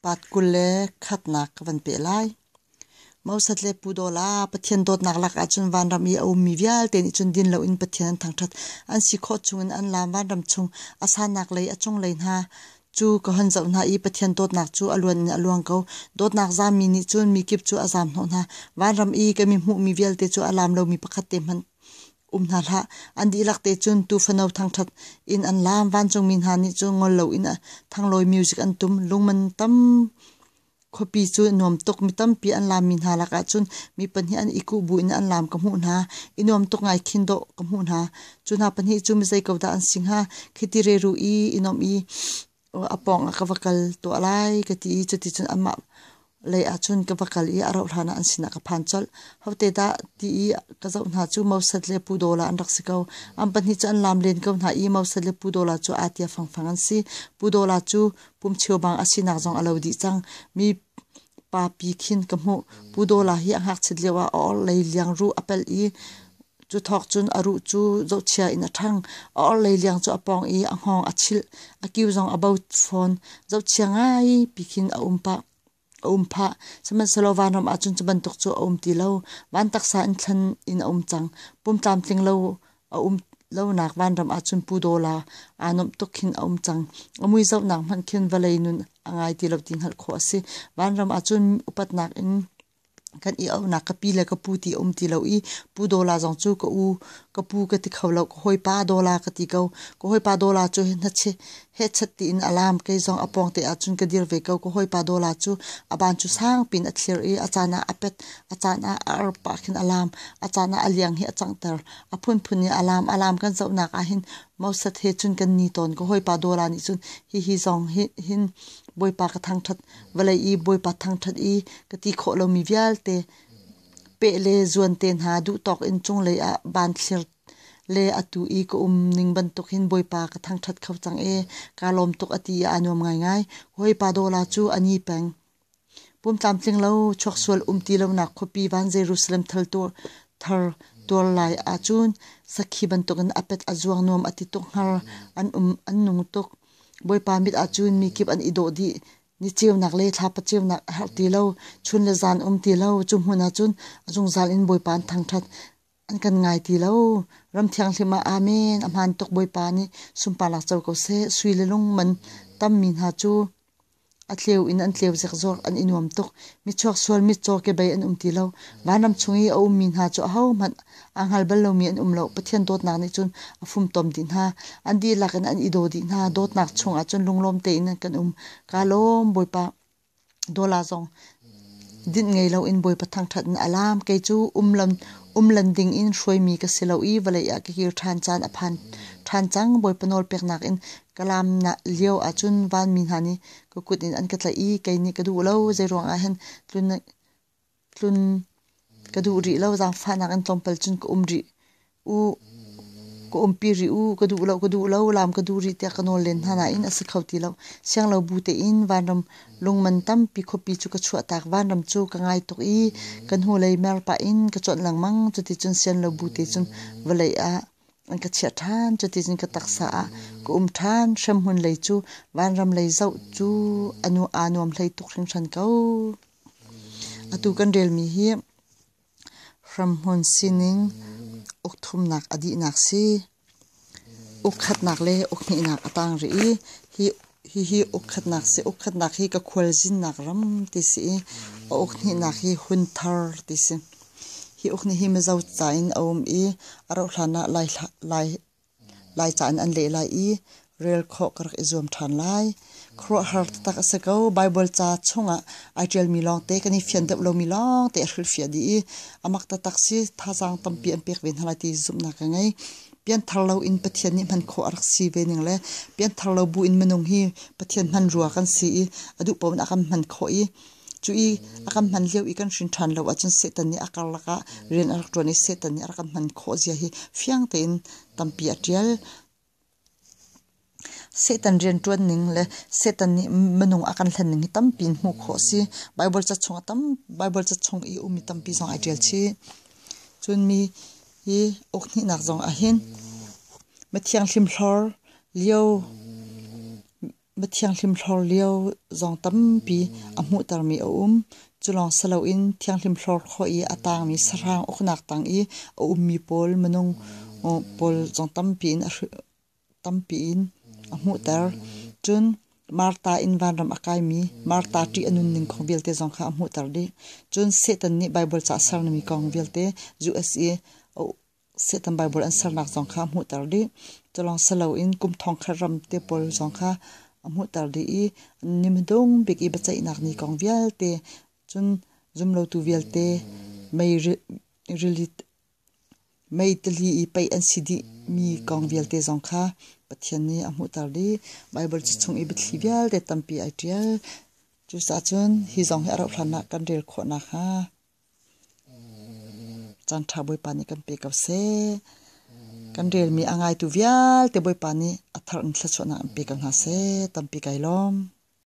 Pat 21nak ka van peh lai. Moses le Pu Dawla Pathian dawtnak lak ahcun vanram i a ummi vialte nih cun din loin Pathian an thangṭhat. An si khawh chungin an laam vanram chung a sannak lei a cunglei hna cu ka hon zoh hna i Pathian dawtnak cu a luan in a luang ko. Dawtnak zaammi nih cun mi kip cu a zaam hnawh hna. Vanram i ka mi hmuhmi vialte cu a laam lomi pakhat te hmanh um hna hlah. An dihlak te cun tuufano thangṭhat in an laam. Vancungmi hna nih cun ngol loin thanglawi music an tum. Lungman tam khuapi cu nuam tuk. Mi tampi an laammi hna lakah cun mi pahnih an i kuh bu in an laam ka hmuh hna. I nuam tuk ngai khin dawh ka hmuh hna. Cu hna pahnih cu mi zei ko dah an si hnga? Khiti reru i i nuamh i a pawng ah ka va kal tuah lai ka ti i cuticun amah lei ah cun ka va kal i a rauh hlan ah an sinah ka phan colh. Hote dah ti i ka zoh hna cu Moses le Pu Dawla an rak si ko. An pahnih cu an laam len ko hna i Moses le Pu Dawla cu aa tia fangfang an si. Pu Dawla cu pum cheubang a sinak zong a lo dih cang. Mi pa pi khin ka hmuh. Pu Dawla hi a ngakchiat lio ah a orhlei liang ruh a pelh i Cu thawk cun a ruh cu zohchia in a ṭhang. A orhlei liang cu a pawng i a hngawng a chilh. A kiu zong a bo fawn. Zohchia ngai pi khin a um pah. A um phah. Sihmanhsehlaw vanram ah cun cu bantuk cu a um ti lo. Van taksa in thlen in a um cang. Pum tlamtling lo a um lonak vanram ah cun Pu Dawla aa nuamh tuk khin a um cang. A mui zohnak hmanh khin vawlei nun a ngai ti lo ti hngalh khawh a si. Vanram ah cun upatnak in Kan i auhnak ka pi le ka pu ti a um ti lo i Pu Dawla zong cu ka u, ka pu ka ti kho lo. Ka hawipa Dawla ka ti ko. Ka hawipa Dawla cu hnache hehchet tiin a laam. Kei zong a pawngte ahcun ka dir ve ko. Ka hawipa Dawla cu a ban cu sang piin a thlir i a caan ah a pet, a caan ah a ar pah khin a laam, a caan ah a liang hi a canghter. A phunphun in a laam. A laam kan zohnak ahhin Moses he cun kan ni tawn. Ka hawipa Dawla nih cun hihi zong hin Bawipa ka thangṭhat. Vawlei i Bawipa thangṭhat i ka ti khawh lomi vialte peh le zuan te hna duhtawk in cunglei ah van thlir le atu i ka um ning bantuk hin Bawipa ka thangṭhat kho cang ee, kaa lawm tuk a ti i aa nuam ngaingai. Hawipa Dawla cu a ni peng. Pum tlamtling lo, chuaksual um ti lonak khuapi van Jerusalem thar tuar lai ahcun sakhi bantukin a pet a zuang nuam a ti tuk hngar an um an nung tuk. Bawipa mit ahcun mi kip an i dawh dih. Ni ceunak le thlapa ceunak a herh ti lo. Chun le zan um ti lo. Cu hmun ahcun a zungzal in Bawipa an thangṭhat. An kan ngai ti lo. Ram thianghlim ah Amen. A hmaan tuk Bawipa nih sunparnak co ko seh. Sui le lung man tammi hna cu A tleu in an tleu zekzuak, an i nuam tuk. Michuak sual mitcaw kebei an um ti lo. Vanram chung i a ummi hna cu ahohmanh aa hngal bal lomi an um lo. Pathian dawtnak nih cun a fumtom dih hna. An dihlak in an i daw dih hna. Dawtnak chungah cun lunglawm tein kan um. Kaa lawm, Bawipa. Dawla zong dinh ngei loin Bawipa thangṭhat in a laam. Kei cu umlan ding in hruaimi ka si lo i vawlei ah ka kir ṭhan caan a phan ṭhan cang. Bawipa nawlpeknak in ka laam lio ahcun vanmi hna nih ka kut in an ka tlaih i kei nih ka duh lo. Zeiruang ah hen tlun ka duh rih lo. Zaangfahnak in tlawmpal cun ka um rih u. Ka umpi rih u. Ka duh lo, ka duh lo, laam ka duh rih tiah ka nawl len hna nain a si kho ti lo. Sianglo bu tein vanram lungman tampi khuapi cu ka chuahtak. Vanram cu ka ngai tuk i kan hnulei mer pah in ka cuanh lengmang. Cuticun sianlo bu te cun vawlei ah an ka chiah ṭhan. Cuticun ka taksa ah ka um ṭhan. Hremhmun lei cu vanram lei zoh cu aa nuam hlei tuk hringhran ko. Atu kan relmi hi hramhmun sining ukthumnak a dihnak si. Ukkhatnak le ukhnihnak a tang rih i hi hihi ukkhatnak si. Ukkhatnak hi ka khualzinnak ram ti si i a ukhnihnak hi hunthar ti si. Hi uknih hi Mizo ca in a um i a rauh hlan ah Lai Laica in an leh lai i rel khawh ka rak i zuam ṭhan lai. Khuaruahhar taktak a si ko. Baibal ca chungah ai ṭialmi lawngte kan i fian deuh lomi lawngte a hrilhfiah dih i a mak taktak si. Thazaang tampi an pek ve hna lai ti zumhnak ka ngei. Pianthar lo in Pathian nih hman khawh a rak si ve ning le pianthar lo bu in minung hi Pathian hmanrua kan si i a duh paoh in a kan hman khawh i Cu i a kan hman lio i kan hrin ṭhan lo ahcun Satan nih a karlak ah rian a rak ṭuan i Satan nih a rak kan hman khawh zia hi fiang tein tampi a ṭial. Satan rianṭuan ning le Satan nih minung a kan hlen ning hi tampi in hmuh khawh a si. Baibal ca chung a tam Baibal ca chung i ummi tampi zong ai ṭial chih. Cun mi hi uk hnihnak zong ah hin mithianghlim hlor lio. Thianghlim hlor lio zong tampi a hmuhtermi a um. Cu lawng si loin thianghlim hlor khawh i a tangmi sahrang uknak tang i a ummi pawl minung pawl zong tampi in a hmuhter. Cun Martha in vanram a kaimi Martha ṭih a nunning kong vialte zong kha a hmuhter dih. Cun Satan nih Baibal ca a sermi kong vialte US i Satan Baibal an sernak zong kha a hmuhter dih. Culawng si loin kum thongkhat ram te pawl zong kha a hmuhter dih i ni hmadung bik i biaceihnak ni kong vialte cun zumlotu vialte mei rili mei tili i paih an si dih mi kong vialte zong kha Pathian nih a hmuhter dih. Baibal cu chung i biathli vialte tampi ai ṭial. Cucaah cun hi zong hi a rauh hlan ah kan rel khawh nakhnga Caanṭha Bawipa nih kan pe ko seh. Kan relmi a ngaitu vialte Bawipa nih a thar in thluachuahnak in pe ko hna seh. Tampi kai lawm.